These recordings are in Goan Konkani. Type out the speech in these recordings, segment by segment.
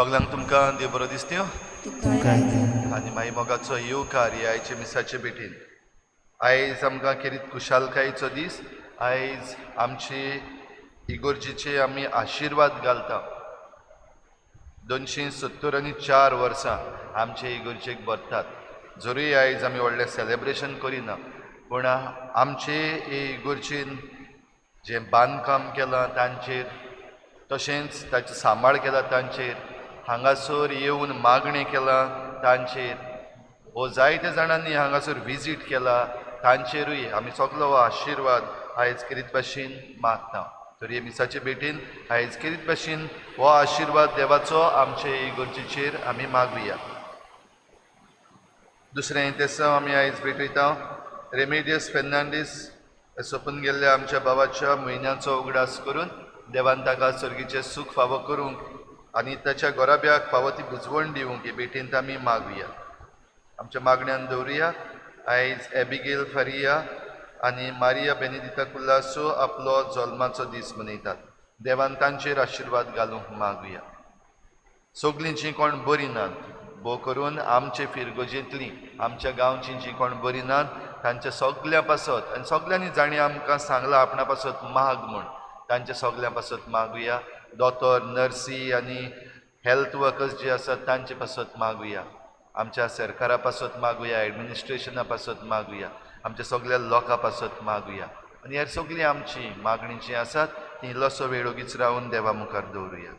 सगल्यांक तुमकां देव बरो दिसत्यो तुमकांय दी. आनी माई मोगाचो येवकार ह्या आयच्या मिसाचे भेटीन. आयज आमकां खेरीत खुशालकायेचो दीस. आयज आमचे इगोर्जीचे आमी आशिर्वाद घालता. 274 वर्सां आमचे इगोर्जेक भरतात. जरूय आयज आमी व्हडलें सेलेब्रेशन करिना, पूण आमचे इगोर्जेन जें बांदकाम केलां तांचेर, तशेंच ताचो सांबाळ केला तांचेर, हांगासर येवन मागणें केलां तांचेर, हो जायत्या जाणांनी हांगासर विजीट केला तांचेरूय आमी सगलो हो आशिर्वाद आयज खेरीत भाशेन मागता. तर हे मिसाचे भेटीन आयज खेरीत भाशेन हो आशिर्वाद देवाचो आमचे इगोर्जेचेर आमी मागुया. दुसरें तेसांव आमी आयज भेटयता. रेमेडियस फेर्नांडीस सोंपून गेल्ल्या आमच्या भावाच्या म्हयन्याचो उगडास करून देवान ताका सर्गीचें सूख फावो करूंक आनी ताच्या गोराब्याक फावो ती बुजवण दिवंक हे भेटींत आमी मागुया. आमच्या मागण्यान दवरुया. आयज एबिगेल फारिया आनी मारिया बेनेदिता कुल्लासो आपलो जल्माचो दीस मनयतात. देवान तांचेर आशिर्वाद घालूंक मागुया. सगलीं जीं कोण बरीं नात, भोव करून आमचे फिरगोजेंतलीं आमच्या गांवचीं जीं कोण बरीं नात तांच्या सगल्यां पासत आनी सगल्यांनी जाणीं आमकां सांगलां आपणा पासत माग म्हूण, तांच्या सगल्यां पासत मागुया. दोतोर, नर्सी आनी हेल्थ वर्कर्स जे आसात तांचे पासत मागुया. आमच्या सरकारा पासत मागुया, एडमिनिस्ट्रेशना पासत मागुया, आमच्या सगल्या लोकां पासत मागुया. आनी ह्या सगळीं आमची मागणी जीं आसात ती इल्लोसो वेळ ओगीच रावन देवा मुखार दवरुया.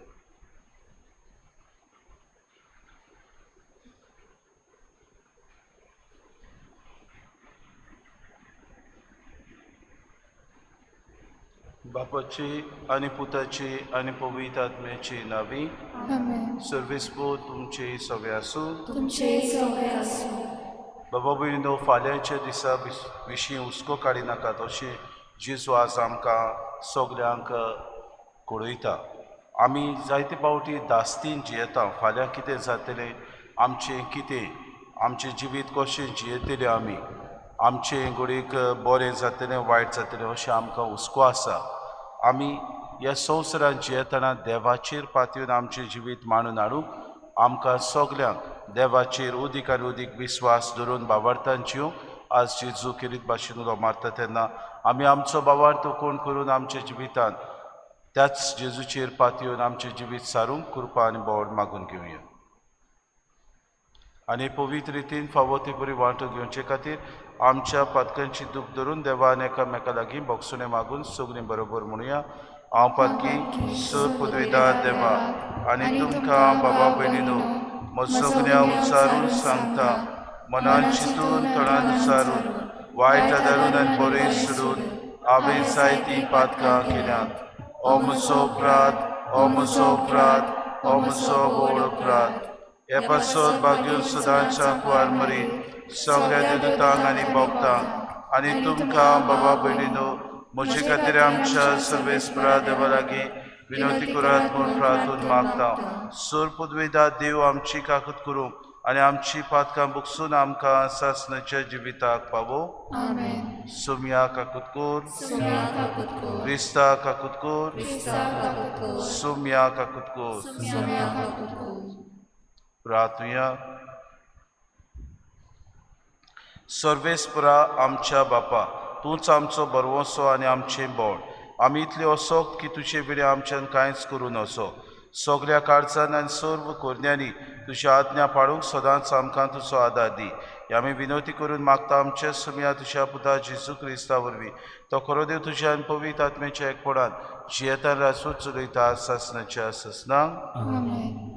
बापाची आनी पुताची आनी पवित्र आत्म्याची नावी. आमेन. सर्वेस्पू तुमचे सगळे आसूं. तुमचे सगळे आसूं. बाबा भयणीनो, फाल्यांच्या दिसा विशीं हुस्को काडिनाकात अशें जेजू आज आमकां सगल्यांक कळयता. आमी जायते फावटी दास्तीन जियेता. फाल्यां कितें जातलें, आमचें कितें, आमचें जिवीत कशें जियेतलें आमी, आमचें घडयेक बरें जातलें वायट जातलें अशें आमकां हुस्को आसा. आमी ह्या संवसारांत जियेतना देवाचेर पातयेवन आमचें जिवीत मांडून हाडूंक आमकां सगल्यांक देवाचेर उदीक आनी उदीक विस्वास धरून बाबार्थान जिवंक आज जेजू खेरीत भाशेन उलो मारता तेन्ना आमी आमचो बाबार्थ कोण करून आमच्या जिवितांत त्याच जेजूचेर पातयेवन आमचें जिवीत सारूंक कृपा आनी बोड मागून घेवया. आनी पवित्र रितीन फावो ते बरी वांटो घेवचे खातीर आमच्या पातकांची दूख धरून देवान एकामेका लागीं बोगसुणें मागून सगळीं बरोबर म्हणुया. हांव पातकी सर पुदविदार देवा आनी तुमकां बाबा भयणीनो म्हजो गुन्यांव उच्चारून सांगता, मनान चिंतून तोंडान उच्चारून वायट आदारून आनी बरें सोडून हांवें जायतीं पातकां केल्यांत. हो म्हजो अपराध, हो म्हजो अपराध, हो म्हजो व्हड अपराध. हे पासत भाग्य सदांच्या कुवार मरी सगळ्या देवदूतांक आनी भक्तांक आनी तुमकां बाबा भयणीनो म्हजे खातीर आमच्या सर्वेस्परा देवा लागीं विनवती करात म्हूण प्रार्थून मागता. सोर पदवेदा देव आमची काकूत करूंक आनी आमची पातकां बुकसून आमकां सासणाच्या जिविताक पावो. आमेन. सोम्या काकूत कर, सोम्या काकूत कर, क्रिस्ता काकूत कर, क्रिस्ता काकूत कर, सोम्या काकूत कर. सोम्या काकूत कर. प्रार्थुया. सर्वेस्परा आमच्या बापा, तूंच आमचो बरवसो आनी आमचें बोड. आमी इतले असोक्त की तुजे विणें आमच्यान कांयच करूं नजो. सगल्या काळजान आनी सर्व कोरण्यांनी तुज्या आज्ञा पाळूंक सदांच आमकां तुजो आदार दी. हे आमी विनवती करून मागता आमच्या सुमया तुज्या पुता जेजू क्रिस्ता वरवीं. तो खरो देव तुज्या आनी पवित्र आत्म्याच्या एकपणान जियेतान राजूच चलयता सासणाच्या सासणाक. आमेन.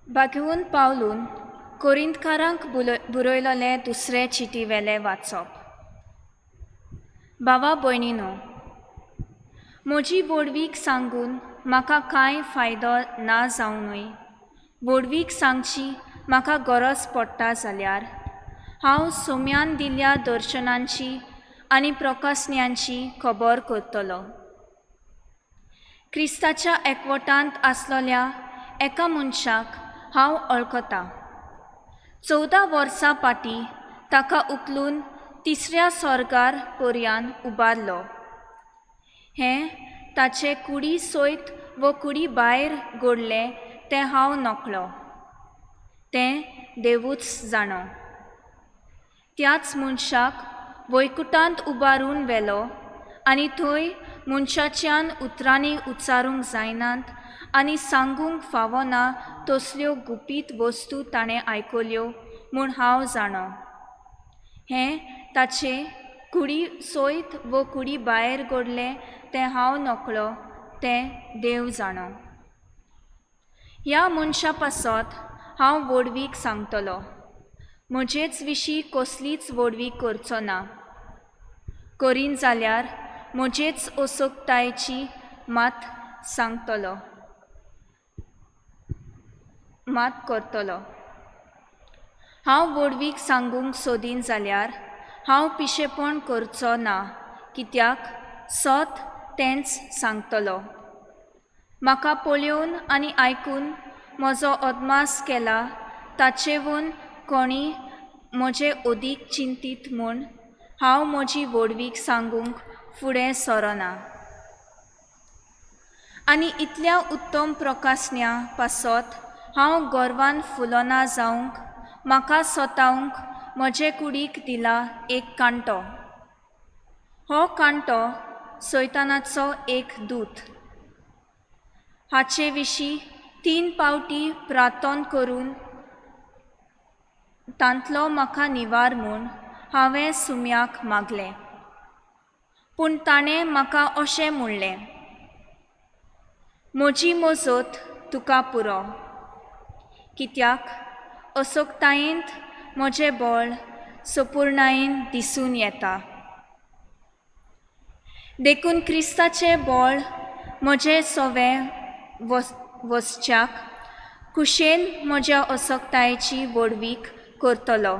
बागेवन पावलून कोरिंतकारांक बरयलेलें दुसरें चिटी वेलें वाचप. भावा भयणीनो, म्हजी व्हडवीक सांगून म्हाका कांय फायदो ना जावनूय व्हडवीक सांगची म्हाका गरज पडटा जाल्यार हांव सोम्यान दिल्ल्या दर्शनांची आनी प्रकासण्यांची खबर करतलो. क्रिस्ताच्या एकवटांत आसलेल्या एका मनशाक हांव वळखतां. 14 वर्सां फाटीं ताका उखलून तिसऱ्या सोर्गार पर्यान उबारलो. हें ताचे कुडी सयत वो कुडी भायर घडलें तें हांव नकळो, तें देवूच जाणो. त्याच मनशाक वैकुटांत उबारून व्हेलो आनी थंय मनशाच्यान उतरांनी उच्चारूंक जायनात आनी सांगूंक फावना तसल्यो गुपीत वस्तू ताणें आयकल्यो म्हूण हांव जाणो. हें ताचे कुडी सयत वो कुडी भायर घडलें तें हांव नकळो, तें देव जाणो. ह्या मनशा पासत हांव व्हडवीक सांगतलो, म्हजेच विशीं कसलीच व्हडवीक करचो ना. करीन जाल्यार म्हजेच असोकतायेची मात सांगतलो, मात करतलो. हांव व्हडवीक सांगूंक सोदीन जाल्यार हांव पिशेपण करचो ना, कित्याक सत तेंच सांगतलो. म्हाका पळोवन आनी आयकून म्हजो अदमास केला ताचेवून कोणी म्हजे अदीक चिंतीत म्हूण हांव म्हजी व्हडवीक सांगूंक फुडें सरना. आनी इतल्या उत्तम प्रकासण्या पासत हांव गर्वान फुलना जावंक म्हाका सोतावंक म्हजे कुडीक दिला एक कांटो. हो कांटो सैतानाचो एक दूत. हाचे विशीं 3 पावटी प्रार्थन करून तांतलो म्हाका निवार म्हूण हांवें सुम्याक मागलें. पूण ताणें म्हाका अशें म्हणलें, म्हजी मजत तुका पुरो, कित्याक असोकतायेंत म्हजें बळ सपुर्णायेन दिसून येता. देखून क्रिस्ताचें बळ म्हजें सवें वसच्याक कुशेन म्हज्या असक्तायेची व्हडवीक करतलो.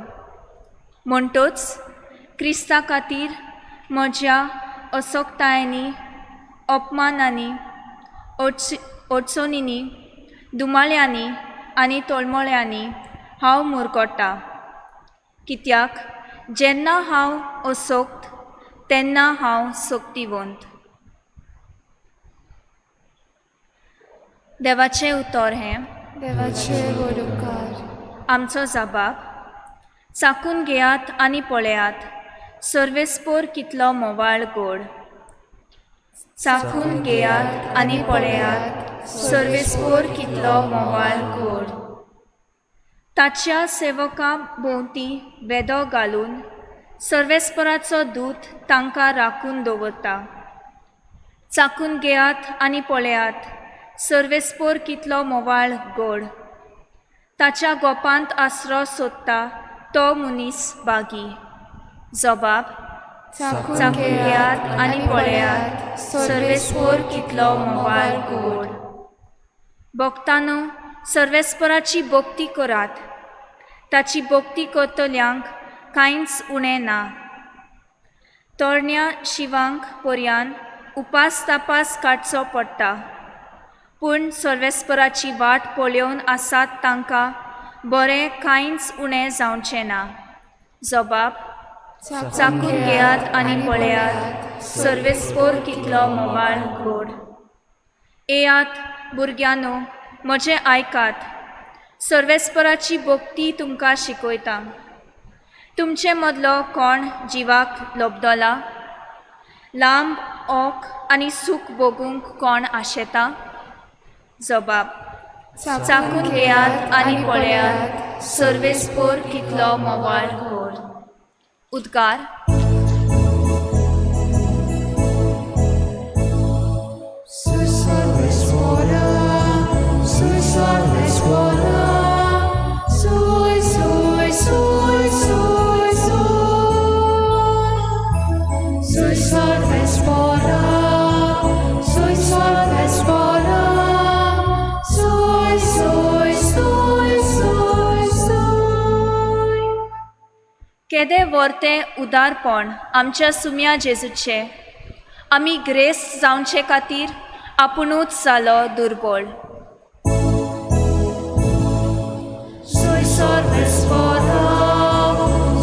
म्हणटच क्रिस्ता खातीर म्हज्या असक्तायांनी, अपमानांनी, अडचणींनी, दुमाळ्यांनी आनी तळमळ्यांनी हांव मुरगट्टा, कित्याक जेन्ना हांव असक्त तेन्ना हांव सक्तिवंत. देवाचें उतर हें. देवाचे व्हड उपकार. आमचो जबाब. चाकून घेयात आनी पळयात सर्वेस्पोर कितलो मोवाळ गोड. चाकून घेयात आनी पळयात सर्वेस्पोर कितलो मोवाळ गोड. ताच्या सेवका भोंवती वेदो घालून सर्वेस्पराचो दूत तांकां राखून दवरता. चाकून घेयात आनी पळयात सर्वेस्पोर कितलो मोवाळ गोड. ताच्या गोपांत आसरो सोदता तो मनीस बागी. जबाब. चाकून घेयात आनी पळयात सर्वेस्पोर कितलो मोवाळ गोड. भक्तांनो, सर्वेस्पराची भक्ती करात, ताची भक्ती करतल्यांक कांयच उणें ना. तरण्या शिवांक पर्यान उपास तापास काडचो पडटा, पूण सर्वेस्पराची वाट पळोवन आसात तांकां बरें कांयच उणें जावचें ना. जबाब. चाकून घेयात आनी पळयात सर्वेस्पोर कितलो मोवाळ गोड. येयात भुरग्यांनो, म्हजें आयकात, सर्वेस्पराची भक्ती तुमकां शिकयता. तुमचे मदलो कोण जिवाक लब्दला, लांब ओक आनी सूख भोगूंक कोण आशेता? जबाब. चाकून घेयात आनी पळयात सर्वेस्पोर कितलो मोवाळ गोड. उद्गार. केदें वर्तें उदारपण आमच्या सुम्या जेजूचें, आमी ग्रेस जावचे खातीर आपुणूच जालो दुर्बळ.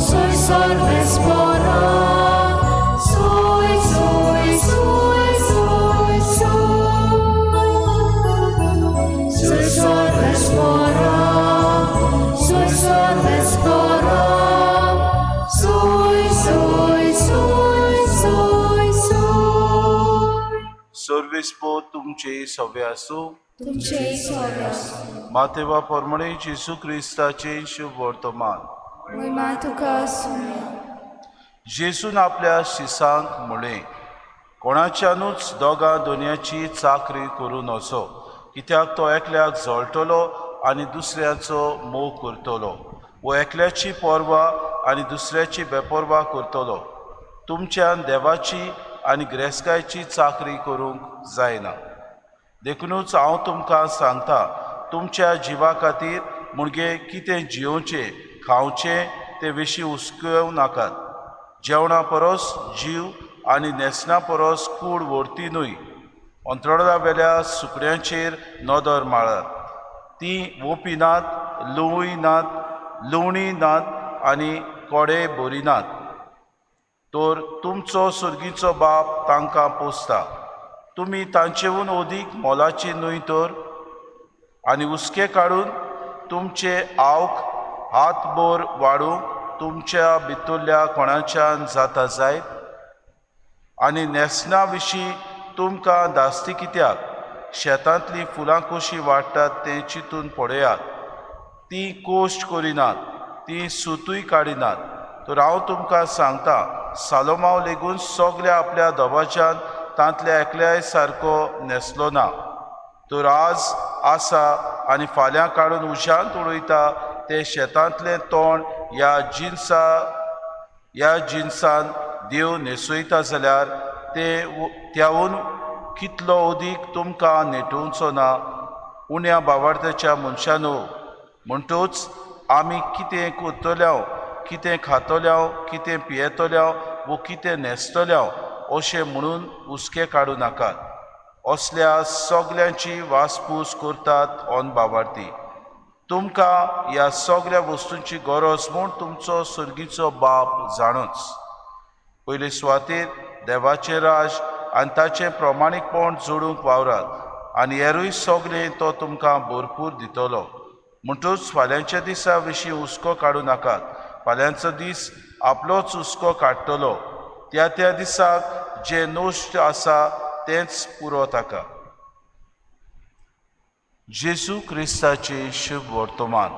Soy पुर्वेस्पो तुमचे सवे आसूं. तुमचेय सवे आसूं. मातेवा प्रमाणे जेजू क्रिस्ताचे शुभ वर्तमान. महिमा तुका आसूं. जेजून आपल्या शिसांक म्हळें, कोणाच्यानूच दोगां दोनयाची चाकरी करूं नजो, कित्याक तो एकल्याक जळटलो आनी दुसऱ्याचो मोग करतलो, वो एकल्याची पर्वा आनी दुसऱ्याची बेपर्वा करतलो. तुमच्यान देवाची आनी ग्रेस्कायची चाकरी करूंक जायना. देखुनूच हांव तुमकां सांगता, तुमच्या जिवा खातीर मुणगे कितें जियोवचें खावचें ते विशीं हुस्केवं नाकात. जेवणा परस जीव आनी न्हेसणा परस कूड व्हरती न्हय. अंतराळा वेल्या सुकड्यांचेर नदर मारात, तीं वोपी नात, लुवूय नात, लुवणी नात आनी कोडे भरिनात, तर तुमचो सर्गीचो बाप तांकां पोसता. तुमी तांचेहून अदीक मोलाची न्हय तर? आनी हुस्के काडून तुमचे आवक हातभर वाडूंक तुमच्या भितरल्या कोणाच्यान जाता जायत? आनी न्हेसणा विशीं तुमकां धास्ती कित्याक? शेतांतलीं फुलां कशीं वाडटात तें चिंतून पळयात. तीं कोश्ट करिनात, तीं सुतूय काडिनात. तर हांव तुमकां सांगता, सालोमाव लेगून सगल्या आपल्या दबाज्यान तांतल्या एकल्याय सारको न्हेसलो ना. तर आज आसा आनी फाल्यां काडून उज्यांत उडयता तें शेतांतलें तण ह्या जिनसान देव न्हेसयता जाल्यार ते त्यावून कितलो अदीक तुमकां नेटोवचो ना, उण्या बावार्थाच्या मनशानो. म्हणटूच आमी कितें करतल्याव, कितें खातल्याव, कितें पियेतल्याव वो कितें न्हेसतल्याव अशें म्हणून हुस्के काडूं नाकात. असल्या सगल्यांची वासपूस करतात ऑन बावार्थी. तुमकां ह्या सगल्या वस्तूंची गरज म्हूण तुमचो सर्गीचो बाप जाणूच. पयले सुवातेर देवाचें राज आनी ताचें प्रमाणीकपण जोडूंक वावरात आनी हेरूय सगलें तो तुमकां भरपूर दितलो. म्हणटूच फाल्यांच्या दिसा विशीं हुस्को काडूं नाकात. फाल्यांचो दीस आपलोच हुस्को काडटलो. त्या त्या दिसाक जें नश्ट आसा तेंच पुरो ताका. जेजू क्रिस्ताचें शुभ वर्तमान.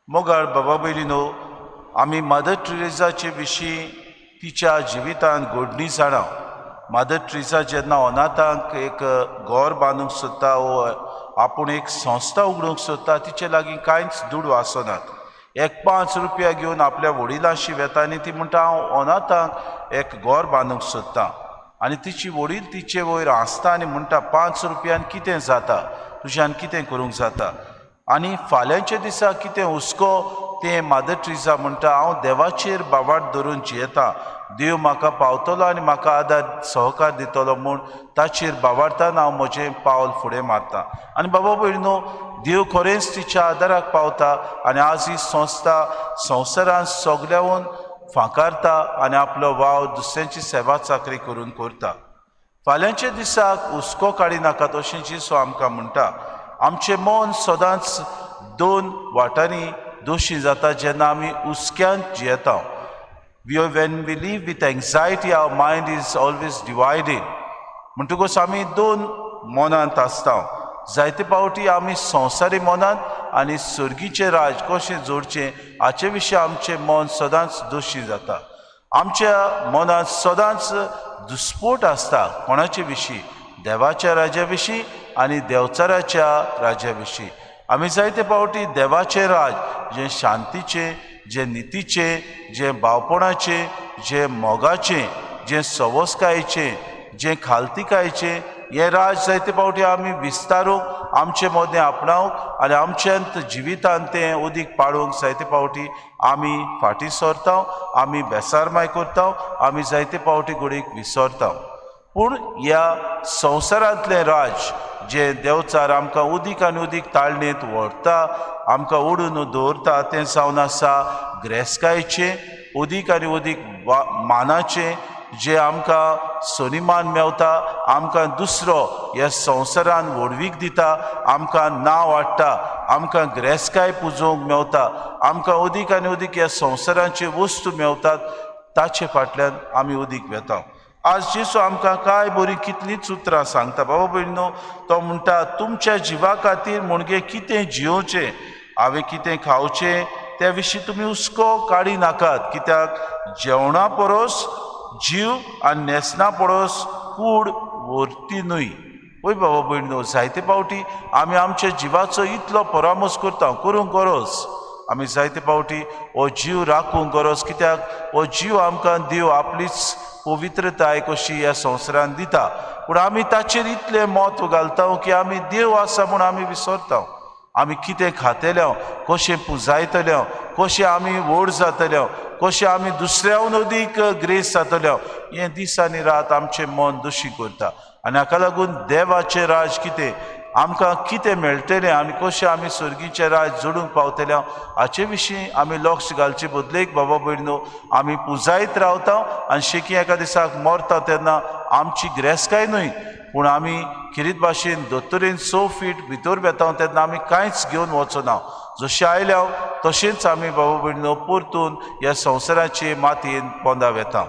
मोगाळ बाबा भयणीनो, आमी मदर ट्रिरेजाचे विशीं तिच्या जिवितांत घडणी जाणा. मदर ट्रिरेजा जेन्ना अनाथांक एक घर बांदूंक सोदता वो आपूण एक संस्था उगडूंक सोदता, तिचे लागीं कांयच दुडू आसनात. एक 5 रुपया घेवन आपल्या वडिलांशी वेता आनी ती म्हणटा, हांव अनाथांक एक घर बांदूंक सोदतां. आनी तिची वडील तिचे वयर हांसता आनी म्हणटा, 5 रुपयान कितें जाता, तुज्यान कितें करूंक जाता? आनी फाल्यांच्या दिसा कितें हुस्को तें मदर ट्रिरेजा म्हणटा, हांव देवाचेर बावाट धरून जियेता, देव म्हाका पावतलो आनी म्हाका आदार सहकार दितलो म्हूण ताचेर बावारतान हांव म्हजें पावल फुडें मारता. आनी बाबा भयणीनो, देव खरेंच तिच्या आदाराक पावता आनी आज ही संस्था संवसारान सगल्याहून फांकारता आनी आपलो वावर दुसऱ्यांची सेवा चाकरी करून करता. फाल्यांच्या दिसाक हुस्को काडिनाकात अशें जेजू आमकां म्हणटा. आमचें मन सदांच दोन वाटांनी दोशी जाता जेन्ना आमी हुस्क्यांत जियेता. When we live with anxiety, our mind is always divided. म्हणटकूच आमी दोन मनांत आसता. जायते फावटी आमी संवसारी मनांत आनी सर्गीचें राज कशें जोडचें हाचे विशीं आमचें मन सदांच दोशी जाता. आमच्या मनांत सदांच दुस्पोट आसता कोणाचे विशीं, देवाच्या राजा विशीं आनी देवचाराच्या राजा विशीं. आमी जायते फावटी देवाचें राज जें शांतीचें, जें नितीचें, जें भावपणाचें, जें मोगाचें, जें सवसकायेचें, जें खालतिकायेचें, हें राज जायते फावटी आमी विस्तारूंक, आमचे मदें आपणावंक आनी आमच्या जिवितांत तें उदीक पाडूंक जायते फावटी आमी फाटीं सरता, आमी बेसारमाय करता, आमी जायते फावटी घडीक विसरता. पूण ह्या संवसारांतलें राज जें देवचार आमकां उदीक आनी उदीक ताळणेंत व्हरता, आमकां ओडून दवरता, तें जावन आसा ग्रेस्कायेचें, उदीक आनी उदीक मानाचें, जें आमकां सनिमान मेवता, आमकां दुसरो ह्या संवसारान व्हडवीक दिता, आमकां नांव हाडटा, आमकां ग्रेस्काय पुजोवंक मेवता, आमकां उदीक आनी उदीक ह्या संवसाराचे वस्तू मेवतात. ताचे फाटल्यान आमी उदीक वेता. आज जेजू आमकां काय बरी कितलींच उतरां सांगता बाबा भयणीनो. तो म्हणटा तुमच्या जिवा खातीर म्हणजे कितें जियोवचें, हांवें कितें खावचें त्या विशीं तुमी हुस्को काडी नाकात, कित्याक जेवणा परस जीव आनी न्हेसणा परस कूड व्हरती न्हय. वय बाबा भयणीनो, जायते फावटी आमी आमच्या जिवाचो इतलो परामर्श करता, करूंक गरज, आमी जायते फावटी हो जीव राखूंक गरज, कित्याक हो जीव आमकां देव आपलीच पवित्रताय कशी ह्या संवसारान दिता. पूण आमी ताचेर इतलें म्हत्व घालता की आमी देव आसा म्हूण आमी विसरता. आमी कितें खातले, कशें पुजायतले, कशें आमी व्हड जातले, कशें आमी दुसऱ्याहून अदीक ग्रेस जातले, हें दीस आनी रात आमचें मन दोशी करता. आनी हाका लागून देवाचें राज कितें, आमकां कितें मेळटलें आनी कशें आमी सर्गीचें राज जोडूंक पावतले हाचे विशीं आमी लक्ष घालचे बदलेक बाबा भयणीनो आमी पुजायत रावता आनी शेकी एका दिसाक मरता तेन्ना आमची ग्रेसकाय न्हय, पूण आमी खेरीत भाशेन दोतोरेन 6 फीट भितर वेता तेन्ना आमी कांयच घेवन वचना, जशें आयल्या तशेंच आमी बाबा भयणीनो परतून ह्या संवसाराचे मातयेन पोंदा वेता.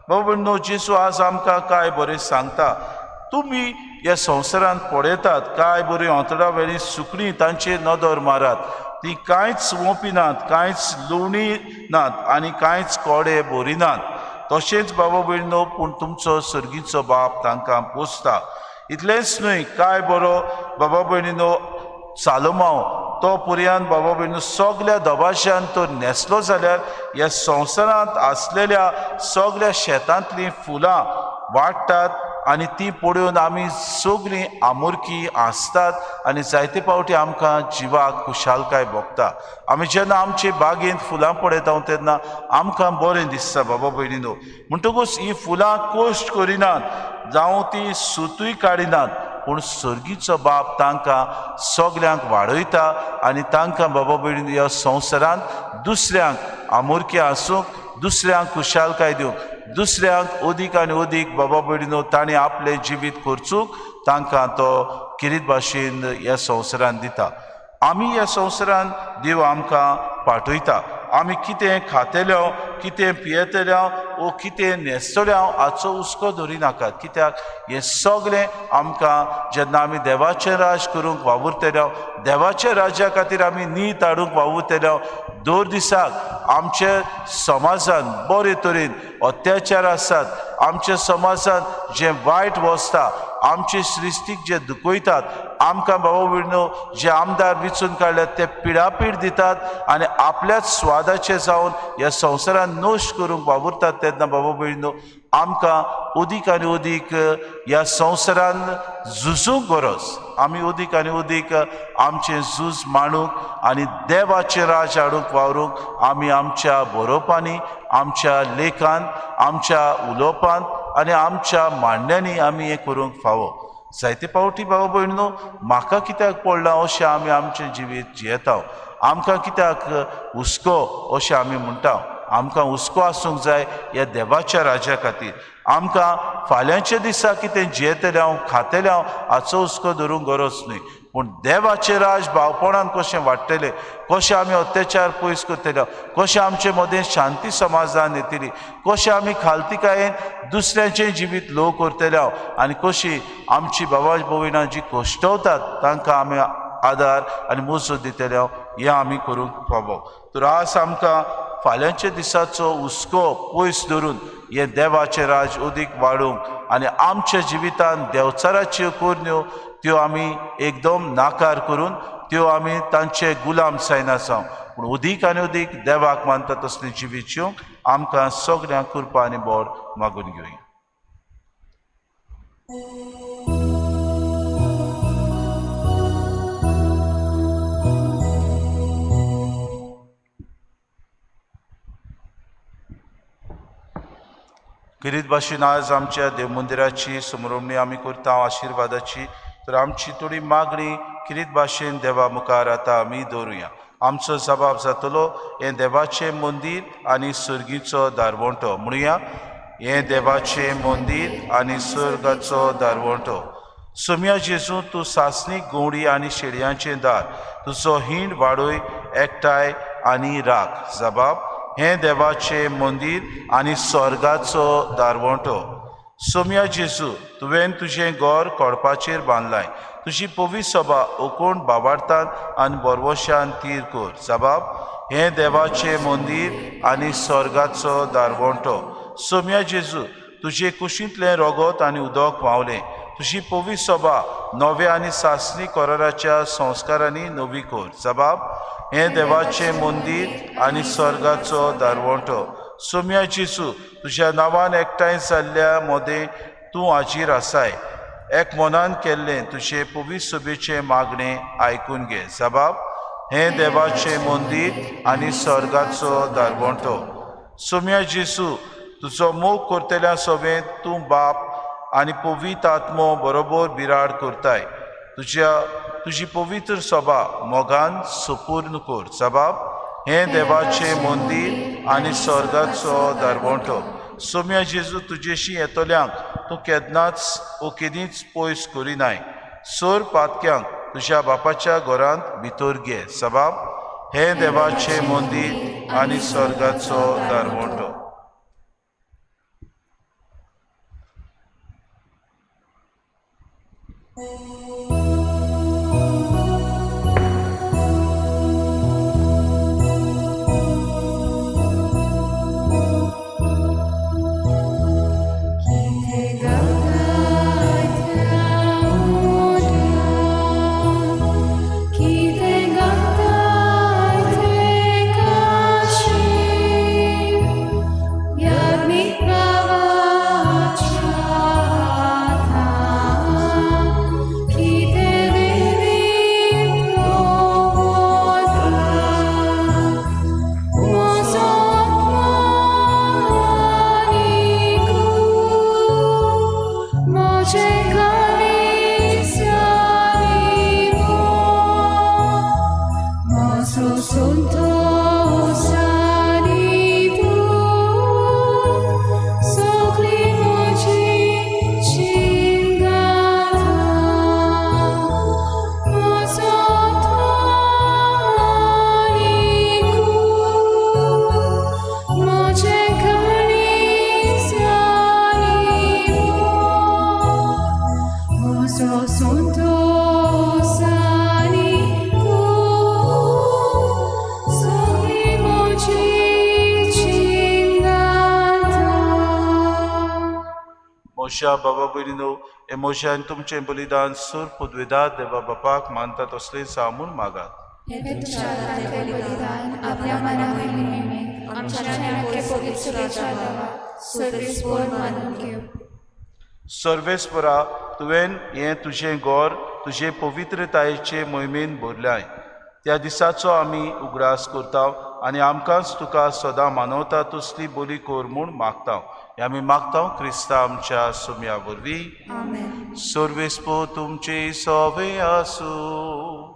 बाबा भयणीनो, जेजू आज आमकां काय बरें सांगता, तुमी ह्या संवसारांत पळयतात काय बरी ओंतडा वेली सुकणीं तांचेर नदर मारात, ती कांयच वोंपिनात, कांयच लुवणी नात आनी कांयच कोडे भरिनात. तशेंच बाबा भयणीनो, पूण तुमचो सर्गीचो बाप तांकां पोसता. इतलेंच न्हय, काय बरो बाबा भयणीनो सालोमाव तो पुरयान बाबा भयणीनो सगल्या दबाश्यान तो न्हेसलो जाल्यार ह्या संवसारांत आसलेल्या सगल्या शेतांतलीं फुलां वाडटात आनी ती पळोवन आमी सगळीं आमुरकी आसतात आनी जायते फावटी आमकां जिवाक खुशालकाय भोगता. आमी जेन्ना आमचे बागेंत फुलां पळयता तेन्ना आमकां बरें दिसता बाबा भयणीनो. म्हणटकूच ही फुलां कश्ट करिनात, जावं ती सुतूय काडिनात, पूण सर्गीचो बाप तांकां सगल्यांक वाडयता आनी तांकां बाबा भयणीनो ह्या संवसारांत दुसऱ्यांक आमुरकी आसूंक, दुसऱ्यांक खुशालकाय दिवंक, दुसऱ्यांक अदीक आनी अदीक बाबा भयणीनो ताणें आपलें जिवीत खर्चूंक तांकां तो किरीत भाशेन ह्या संवसारांत दिता. आमी ह्या संवसारांत देव आमकां पाठयता, आमी कितें खातले, कितें पियेतले वो कितें न्हेसतले हाचो हुस्को धरिनाकात, कित्याक हें सगळें आमकां जेन्ना आमी देवाचें राज करूंक वावुरतले, देवाच्या राज्या खातीर आमी नीत हाडूंक वावुरतले, दर दिसाक आमच्या समाजान बरे तरेन अत्याचार आसात, आमच्या समाजान जें वायट वसता, आमचे सृश्टीक जे दुखयतात, आमकां बाबा भयणीनो जे आमदार विचून काडल्यात ते पिडापीड दितात आनी आपल्याच स्वादाचे जावन ह्या संवसारान नश्ट करूंक वावुरतात. तेन्ना बाबा भयणीनो आमकां अदीक आनी अदीक ह्या संवसारान झुजूंक गरज, आमी अदीक आनी अदीक आमचें झूज मांडूंक आनी देवाचें राज हाडूंक वावरूंक आमी आमच्या बरोवपांनी, आमच्या लेखान, आमच्या उलोवपांत आनी आमच्या मांडण्यांनी आमी हें करूंक फावो. जायते फावटी बाबा भयणीनो म्हाका कित्याक पडलां अशें आमी आमचें जिवीत जियेता, आमकां कित्याक हुस्को अशें आमी म्हणटा. आमकां हुस्को आसूंक जाय ह्या देवाच्या राज्या खातीर. आमकां फाल्यांच्या दिसा कितें जियेतले हांव, खातले हांव हाचो हुस्को धरूंक गरज न्हय, पूण देवाचें राज भावपणान कशें वाडटलें, कशें आमी अत्याचार पयस करतले, कशें आमचे मदें शांती समाजान येतली, कशें आमी खालतिकायेन दुसऱ्यांचें जिवीत लोव करतले हांव आनी कशी आमची बाबा भयणां जी कश्टवतात तांकां आमी आदार आनी मजत दितले हांव, हें आमी करूंक फावो. तर आज आमकां फाल्यांच्या दिसाचो हुस्को पयस धरून हें देवाचें राज अदीक वाडूंक आनी आमच्या जिवितान देवचाराच्यो करण्यो त्यो आमी एकदम नाकार करून त्यो आमी तांचे गुलाम जायना जावं, पूण अदीक आनी अदीक देवाक मानता तसलें जिवीत जिवंक आमकां सगल्यांक कृपा आनी बोर मागून घेवया. किरीत भाशेन आज आमच्या देवमंदिराची समरोमणी आमी करता आशिर्वादाची, तर आमची थोडी मागणी किरीत भाशेन देवा मुखार आतां आमी दवरुया. आमचो जबाब जातलो हें देवाचें मंदीर आनी सर्गीचो दारवंटो. म्हणुया, हें देवाचें मंदीर आनी सर्गाचो दारवंटो. सोम्या जेजू, तूं सासणीक गोवडी आनी शेडयांचें दार, तुजो हिंड वाडय, एकठांय आनी राख. जबाब, हें देवाचें मंदीर आनी स्वर्गाचो दारवंटो. सोम्या जेजू, तुवें तुजें घर कोडपाचेर बांदलाय. तुजी पवित्र सभा ओकोण बाबार्तान आनी बरवशान तीर कर. जबाब, हें देवाचें मंदीर आनी स्वर्गाचो दारवंटो. सोम्या जेजू, तुजे कुशींतलें रोगोत आनी उदक व्हांवलें. तुजी पवित्र सभा नव्या आनी सासणी कराराच्या संस्कारांनी नवी कर. जबाब, हें देवाचें मंदीर आनी स्वर्गाचो दारवंटो. सोम्या जेजू, तुज्या नांवान एकठांय जाल्ल्या मदें तूं हाजीर आसाय. एक मनान केल्लें तुजें पवित्र सभेचें मागणें आयकून घे. जबाब, हें देवाचें मंदीर आनी स्वर्गाचो दारवंटो. सोम्या जेजू, तुजो मोग करतल्या सोबेंत तूं बाप आनी पवित्र आत्मो बरोबर बिराड करताय. तुजी पवित्र सभा मोगान सुपूर्ण कर. जबाब, हें देवाचें मंदीर आनी स्वर्गाचो दारवंटो. सोम्या जेजू, तुजेशी येतल्यांक तूं केन्नाच ओ केदींच पयस करिनाय. सोर पातक्यांक तुज्या बापाच्या घरांत भितर घे. जबाब, हें देवाचें मंदीर आनी स्वर्गाचो दारवंटो. मोशा बाबा भयणीनो, हे मोशान तुमचें बलिदान सूर पुदवेदार देवा बापाक मानता तसलें जावं म्हूण मागात. सर्वेस्परा, तुवें हें तुजें घर तुजे पवित्रतायेचे मोहिमेन भरल्याय. त्या दिसाचो आमी उगडास करता आनी आमकांच तुका सदां मानवता तसली बोली कर म्हूण मागता. हे आमी मागता क्रिस्ता आमच्या सुम्या वरवीं. सर्वेस्पो तुमचे सोवे आसूं.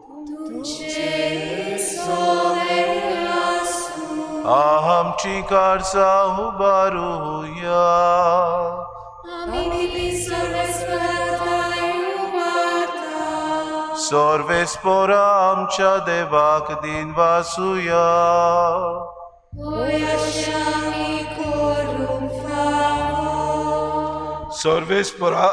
आमची काळजां उबारुया. सर्वेस्पोरा आमच्या देवाक दिन वासुया. सर्वेस्पोरा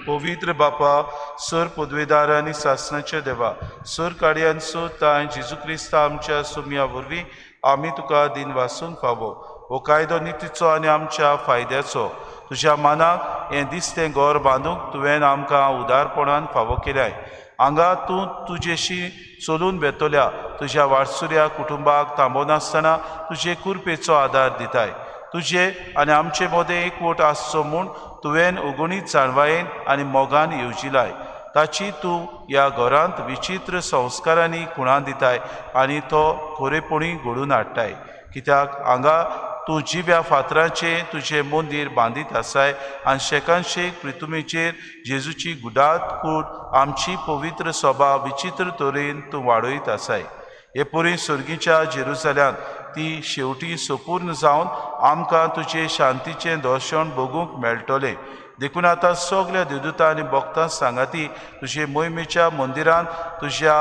पवित्र बापा, सर पदवेदार आनी सासणाच्या देवा, सर काडयान तांय जेजू क्रिस्ता आमच्या सुम्या वरवीं आमी तुका दिन वासूंक फावो. हो कायदो नितीचो आनी आमच्या फायद्याचो. तुज्या मानाक हें दिसतें घर बांदूंक तुवें आमकां उदारपणान फावो केल्याय. हांगा तूं तुजेशी चलून वेतल्या तुज्या वारसुऱ्या कुटुंबाक थांबोनासतना तुजे कुरपेचो आदार दिताय. तुजे आनी आमचे मदें एकवट आसचो म्हूण तुवें उगणीत जाणवायेन आनी मोगान येवजिलाय. ताची तूं ह्या घरांत विचित्र संस्कारांनी खुणां दिताय आनी तो खरेपणी घडून हाडटाय. कित्याक हांगा तूं जिव्या फातराचें तुजें मंदीर बांदीत आसाय आनी शेकानशेक प्रितुमेचेर जेजूची गुडात कूड आमची पवित्र सभा विचित्र तरेन तूं वाडयत आसाय. हे परी सर्गीच्या जेरुजाल्यांत ती शेवटी संपूर्ण जावन आमकां तुजे शांतीचें दर्शन भोगूंक मेळटलें. देखून आतां सगल्या देवदूतां आनी भक्तां सांगाती तुजे मोहिमेच्या मंदिरांत तुज्या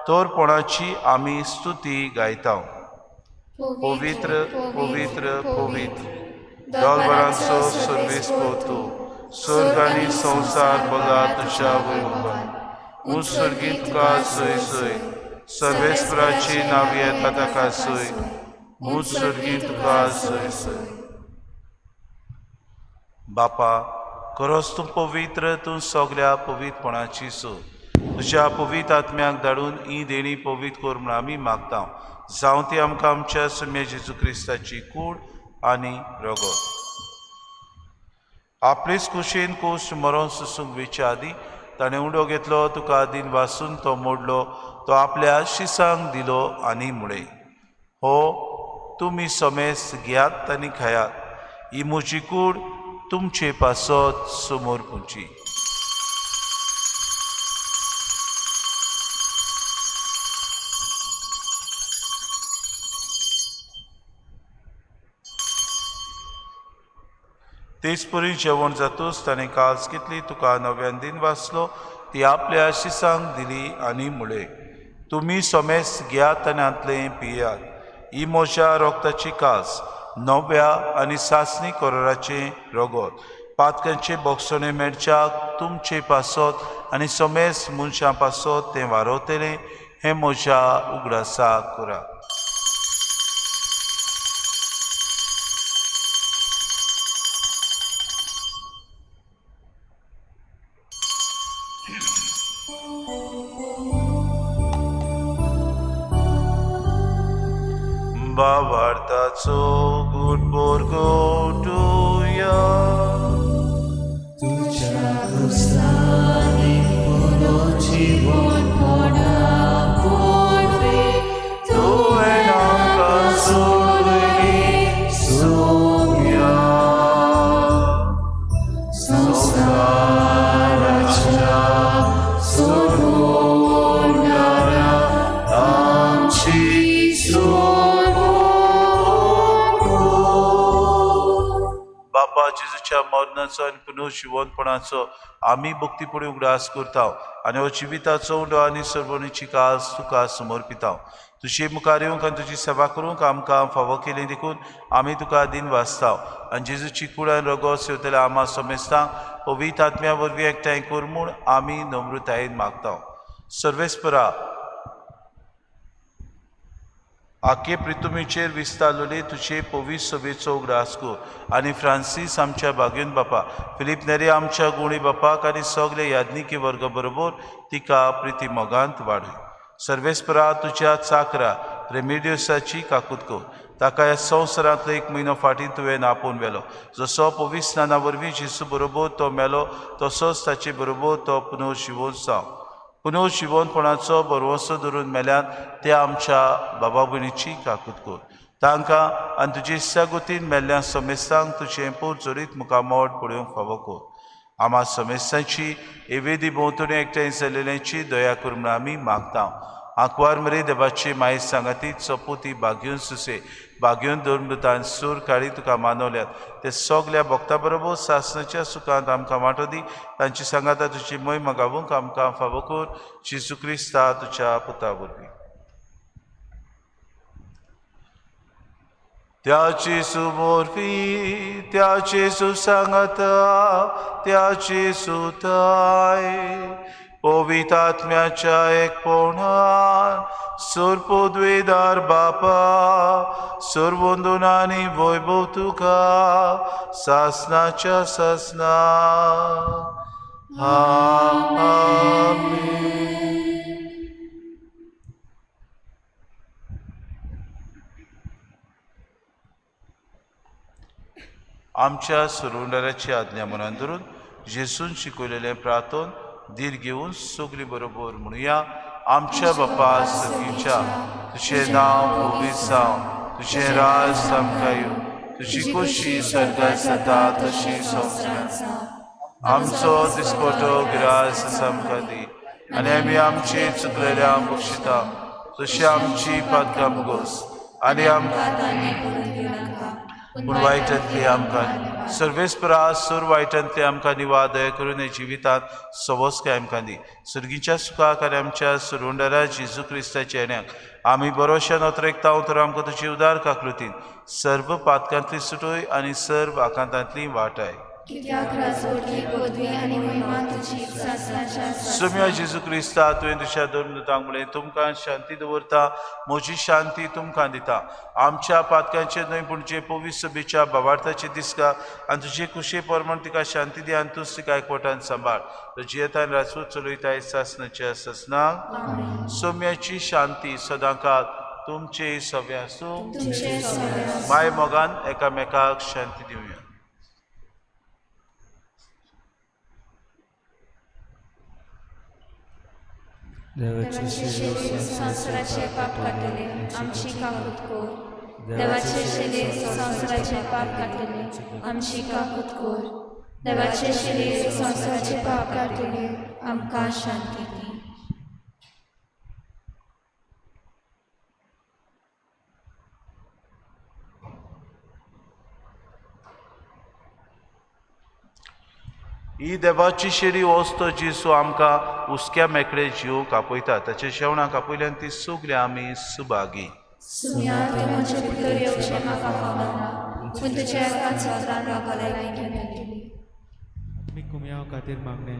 तोरपणाची आमी स्तुती गायता. पवित्र पवित्र पवित्र दलबरांचो सर्वेस्पोर तूं, स्वर्ग आनी संवसार भरला तुज्या वैभवान. उंच सर्गीत तुका जय जय, सर्वेस्पराची नांव येता ताका जय, उंच सर्गीत तुका जय जय. बापा, खरोच तूं पवित्र, तूं सगल्या पवित्रपणाची सोद. तुज्या पवित्र आत्म्याक धाडून ही देणी पवित्र कर म्हूण आमी मागता. जावं ती आमकां आमच्या सुम्या जेजू क्रिस्ताची कूड आनी रगत. आपलेच कुशीन कोश मरोन सुसूंक वेच्या आदी ताणें उंडो घेतलो, तुका दिन वासून तो मोडलो, तो आपल्या शिसांक दिलो आनी म्हळें, हो तुमी समेस्त घेयात आनी खायात, ही म्हजी कूड तुमचे पासत समोर पुंची. तेच परी जेवण जातूच ताणें कास घेतली, तुका नव्यान दिन वाचलो, ती आपल्या शिसांक दिली आनी म्हळें, तुमी समेस्त घेयात आनी हांतलें पियात, ही म्हज्या रोगताची कास, नव्या आनी सासणी कोराचें रगत, पातकांचे बोगसणे मेळच्याक तुमचे पासत आनी समेस्त मनशां पासत तें वारवतलें, हें म्हज्या उगडासाक करात. भावार्थाचो गूट बोरगोटुया. तुज्या खुर्सांनी पुरो जिवनपणा वरवीं तुवें आमकां सोडली सुम्या. संवसाराच्या सोडणारा आमची बापा, जेजूच्या मरणाचो आनी पुनर्जिवनपणाचो आमी भक्तीपुणी उगडास करता आनी हो जिविताचो उंडो आनी सर्वणीची कास तुका समर्पिता. तुजे मुखार येवंक आनी तुजी सेवा करूंक आमकां फावो केली देखून आमी तुका दिन वाचता आनी जेजूची कूड आनी रगत सेवतल्या आमा समेस्तांक पवित्र आत्म्या वरवीं एकठांय कर म्हूण आमी नम्रतायेन मागता. सर्वेस्परा, आखे प्रितुमीचेर विस्तारलेले तुजे पवित्र सभेचो उगडास कर आनी फ्रांसीस आमच्या बागेन बापा, फिलीप नेरी आमच्या गुणी बापाक आनी सगळे याज्ञिकी वर्ग बरोबर तिका प्रिती मोगांत वाडय. सर्वेस्परा, तुज्या चाकरा रेमिडियसाची काकूत कर, ताका ह्या संवसारांतलो एक म्हयनो फाटीं तुवें आपोवन व्हेलो. जसो पवित्र स्नाना वरवीं जेजू बरोबर तो मेलो, तसोच ताचे बरोबर तो पुनर्जिवोन जावं. पुनर्जिवनपणाचो भरवंसो धरून मेल्यान ते आमच्या बाबा भयणीची काकूत कर. तांकां आनी तुजे इत्सागतीन मेल्ल्या समेस्तांक तुजें पोर जरीत मुखामोड पळोवंक फावो कर. आमा समेस्तांची एवेदी भोंवतणी एकठांय जाल्ल्याची दया कर म्हूण आमी मागता. आंकवार मरे देवाची माये सांगाती चपोती बागेवन सुसे बागेवन धर्मदूतान सूर काळी तुका मानवल्यात ते सगल्या भक्ता बरोबर सासणाच्या सुखांत आमकां वांटो दी. तांची सांगाता तुजी मोहिमा गावूंक आमकां फावो कर. जेजू क्रिस्ता तुज्या पुता वरवीं. त्या जेजू वरवीं, त्या जेजू सांगाता, त्या जेजूताय पवित्र आत्म्याच्या एकपणान सर्वपदवीधार बापा, सर्वंदून आनी वैभव तुका सासणाच्या सासणा. आमेन. आमच्या सुरुंडाराची आज्ञा मनान धरून जेजून शिकयलेलें प्रार्थन धीर घेवन सगळीं बरोबर म्हणुया. आमच्या बापा सर्गीच्या, तुजें नांव पवित्र जावं, तुजें राज आमकां येवं, तुजी खोशी स्वर्गांत जाता तशी संवसारांत. आमचो दिसपटो ग्रास आमकां दी आनी आमी आमची चुकलेल्या बक्षिता तशी आमची पातकां मुगोस आनी आमकां पूण वायटांतली आमकां सर्वेस्परा सूर वायटांतली आमकां निवा दया करून हे जिवितांत सवस्काय आमकां दी. सर्गीच्या सुखाक आनी आमच्या सुरुंडारा जेजू क्रिस्ताच्या येण्याक आमी बरोशा नोतरेकता तर आमकां तुजी उदार काकृतीन सर्व पातकांतली सुटोय आनी सर्व आकांतांतली वाटाय. कित्याक राजवटली पदवी आनी महिमा तुजी सासणाच्या सुम्या जेजू क्रिस्ता, तुवें तुज्या दोन दुतांक म्हणलें, तुमकां शांती दवरता, म्हजी शांती तुमकां दिता. आमच्या पातकांचेर न्हय पूण जे पवित्र सभेच्या बाबार्थाचे दिसका आनी तुजे कुशे प्रमाण तिका शांती दी आनी तूंच तिका एकवटान सांबाळ. तो जियेतान राजवट चलयताय सासणाच्या सासणाक. सोम्याची शांती सदांकाळ तुमचे सगळे आसूं. तुमचे सगळे. माय मोगान एकामेकाक शांती दिवया. देवाचे शरीर संवसाराचे पाप काडटले, आमची काकूत कर. देवाचे शरीर संवसाराचे पाप काडटले, आमची काकूत कर. देवाचे शरीर संवसाराचे पाप काडटले, आमकां शांती दी. ही देवाची शेरी वस्त जेजू आमकां हुस्क्या मेकळे जीव कापयता. ताचे शेवणां कापयल्यान ती सगळीं आमी सुभागी. सुम्या, तूं म्हजे भितर येवचें म्हाका फावना, पूण तुज्या एकाच उतरान म्हाका भलायकी मेळटली. आत्मीक कुमयाव खातीर मागणें.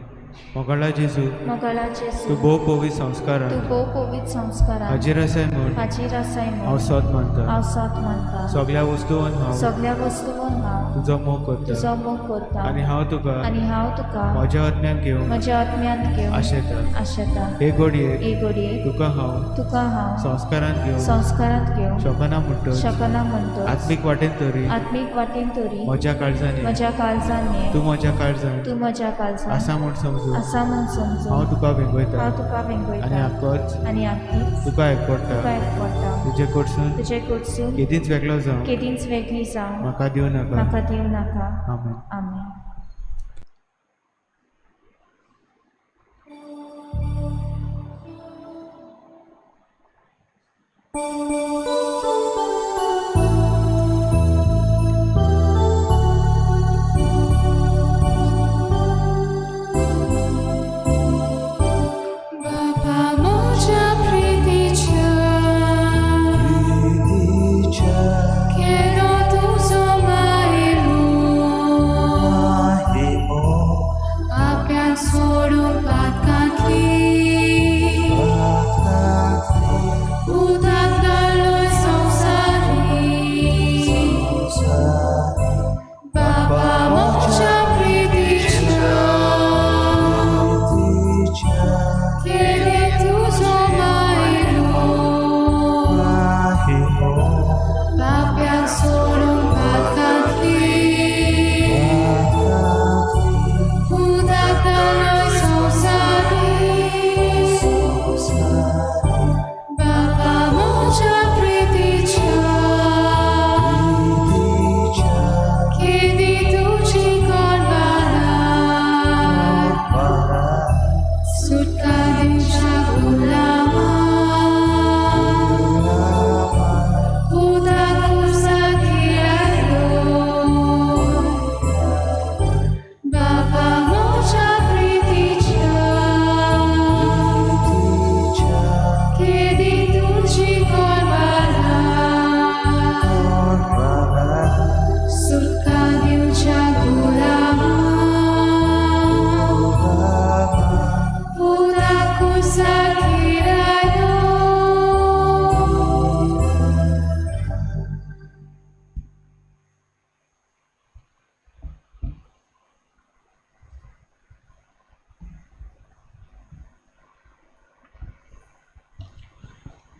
मोगाळा जेजू, मोगाळा तूं जेजू, भोव पवित्र संस्कारान तूं भोव पवित्र संस्कारान हाजीर आसाय म्हूण हाजीर आसाय हांव म्हूण सोद मानता. हांव सोद मानता. सगळ्या वस्तून हांव सगळ्या वस्तून हांव तुजो मोग करता तुजो मोग करता आनी हांव तुका आनी हांव तुका म्हज्या आत्म्यान घेवंक म्हज्या आत्म्यांत घेवन आशेता. आशेता. हे घडयेक हे घडयेक तुका हांव तुका हांव संस्कारान घेवंक संस्कारांत घेवंक शकना म्हणटच शकना म्हणटच आत्मीक वाटेन तरी आत्मीक वाटेन तरी म्हज्या काळजान ये. म्हज्या काळजान ये. तूं म्हज्या काळजान तूं म्हज्या काळजान आसा म्हूण समजून आसा म्हूण समजून हांव तुका वेंगयता हांव तुका आनी वेंगयता आकच आनी आकीच तुका एकवटा. तुका एकवटा. तुजे कडसून तुजे कडसून केदींच वेगळो जावं केदींच वेगळी जावं म्हाका दिवं नाका. म्हाका दिवं नाका. आमेन. आमेन. बापा म्हज्या प्रितीच्या केलो तुजो मायरो, पाप्यांक सोडून पातकांतली उदक घालून संवसारी. बापा म्हज्या प्रितीच्या केले तुजो मायरो, पाप्यांक सोडून पातकांतली उदक घालून संवसारी. बापा म्हज्या प्रितीच्या केदी तुजी कोरबाना, सुटका दिवच्या गुलामा, उदक कुर्साक आयलो. बापा म्हज्या प्रितीच्या केदी तुजी कोरबाना, सुटका दिवच्या गुलामा, उदक कुर्साक आयलो.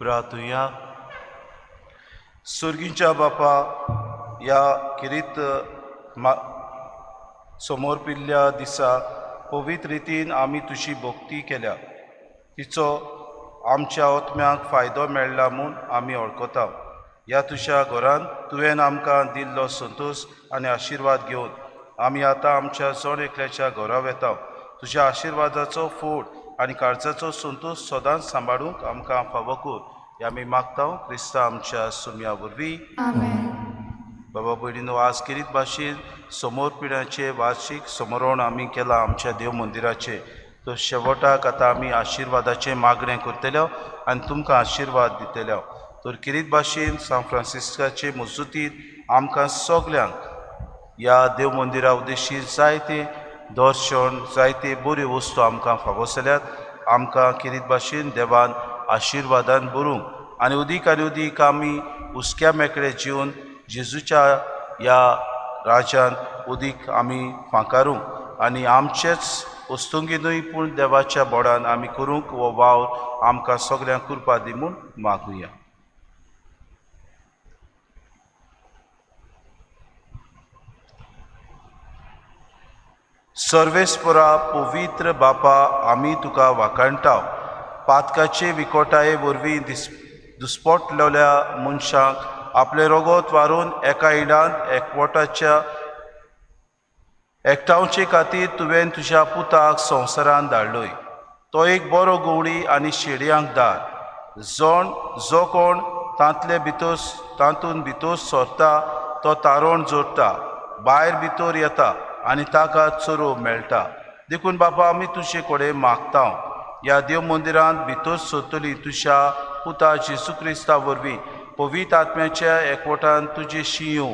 प्रार्थुया. सुर्गींच्या बापा, ह्या किरीत समोर पिल्ल्या दिसा पवित्र रितीन आमी तुजी भक्ती केल्या. तिचो आमच्या आत्म्याक फायदो मेळ्ळा म्हूण आमी वळखता. ह्या तुज्या घरान तुवें आमकां दिल्लो संतोश आनी आशिर्वाद घेवन आमी आतां आमच्या जण एकल्याच्या घरा वेता. तुज्या आशिर्वादाचो फोड आनी काळजाचो संतोश सदांच सांबाळूंक आमकां फावो कर, हें आमी मागता क्रिस्ता आमच्या सुम्या वरवीं. आमेन. बाबा भयणीनो, आज किरीत भाशेन समोर पिण्याचें वार्षीक समरण आमी केलां आमच्या देव मंदिराचें. तर शेवटाक आतां आमी आशिर्वादाचें मागणें करतले आनी तुमकां आशिर्वाद दितले. तर किरीत भाशेन सांत फ्रांसिस्काचे मजुतीन आमकां सगल्यांक ह्या देव मंदिरा उद्देशी जायते दर्शन, जायते बऱ्यो वस्तू आमकां फावो जाल्यात. आमकां किरीत भाशेन देवान आशिर्वादान भरूंक आनी उदीक आनी उदीक आमी हुस्क्या मेकळे जिवन जेजूच्या ह्या राज्यांत उदीक आमी फांकारूंक आनी आमचेच वस्तुंगी न्हय पूण देवाच्या बोडान आमी करूंक हो वावर आमकां सगल्यांक कृपा दी म्हूण मागुया. सर्वेस्परा पवित्र बापा, आमी तुका वाखाणटा. पातकाचे विकोटाये वरवीं दुस्पोटलेल्या मनशांक आपलें रगत वारून एका इडांत एकवटाच्या एकठांवचे खातीर तुवें तुज्या पुताक संवसारांत धाडलोय. तो एक बरो गवळी आनी शेडयांक दार, जण जो कोण तांतले भितर तातूंत भितर सरता तो तारोण जोडटा, भायर भितर येता आनी ताका चरोव मेळटा. देखून बापा आमी तुजे कडेन मागता, ह्या देव मंदिरांत भितर सरतली तुज्या पुता जेजू क्रिस्ता वरवीं पवित्र आत्म्याच्या एकवटान तुजे शिंयो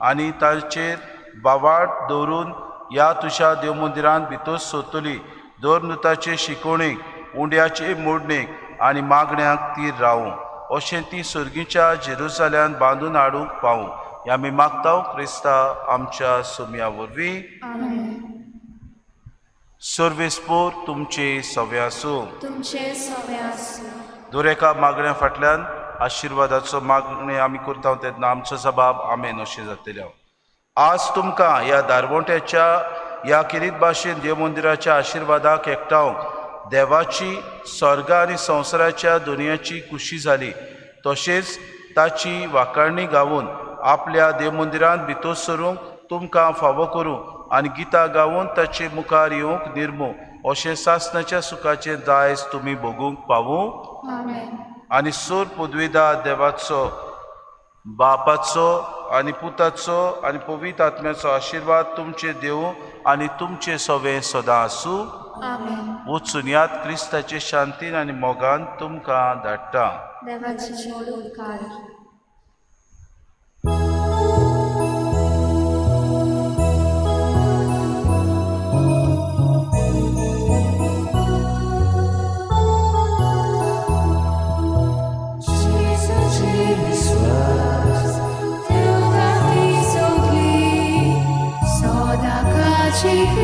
आनी ताचेर बावाट दवरून ह्या तुज्या देव मंदिरांत भितर सरतली दर शिकोवणेक, उंड्याचे मोडणेक आनी मागण्यांक तीर रावूं, अशें ती सर्गीच्या जेरुजाल्यांत बांदून हाडूंक पावूं. ह्या आमी मागता क्रिस्ता आमच्या सोम्या वरवीं. सर्वेस्पोर तुमचे सवे आसूं. तुमचे सवे आसूं. दर एका मागण्या फाटल्यान आशिर्वादाचो मागणें आमी करता तेन्ना आमचो जबाब आमेन अशें जातलें. आज तुमकां ह्या दारवंट्याच्या ह्या किरीत भाशेन देव मंदिराच्या आशिर्वादाक एकठावंक देवाची स्वर्ग आनी संवसाराच्या दुनियाची खुशी जाली, तशेंच ताची वाखाणणी गावून आपल्या देव मंदिरांत भितर सरूंक तुमकां फावो करूं आनी गितां गावून ताचे मुखार येवंक निर्मू अशें सासणाच्या सुखाचें दायज तुमी भोगूंक पावूं. आनी सोर पदवेदा देवाचो, बापाचो आनी पुताचो आनी पवित्र आत्म्याचो आशिर्वाद तुमचे देवूं आनी तुमचे सवे सदां आसूं. वचून याद क्रिस्ताचे शांतीन आनी मोगान तुमकां धाडटा. देवाचे व्हड उपकार. Jesus.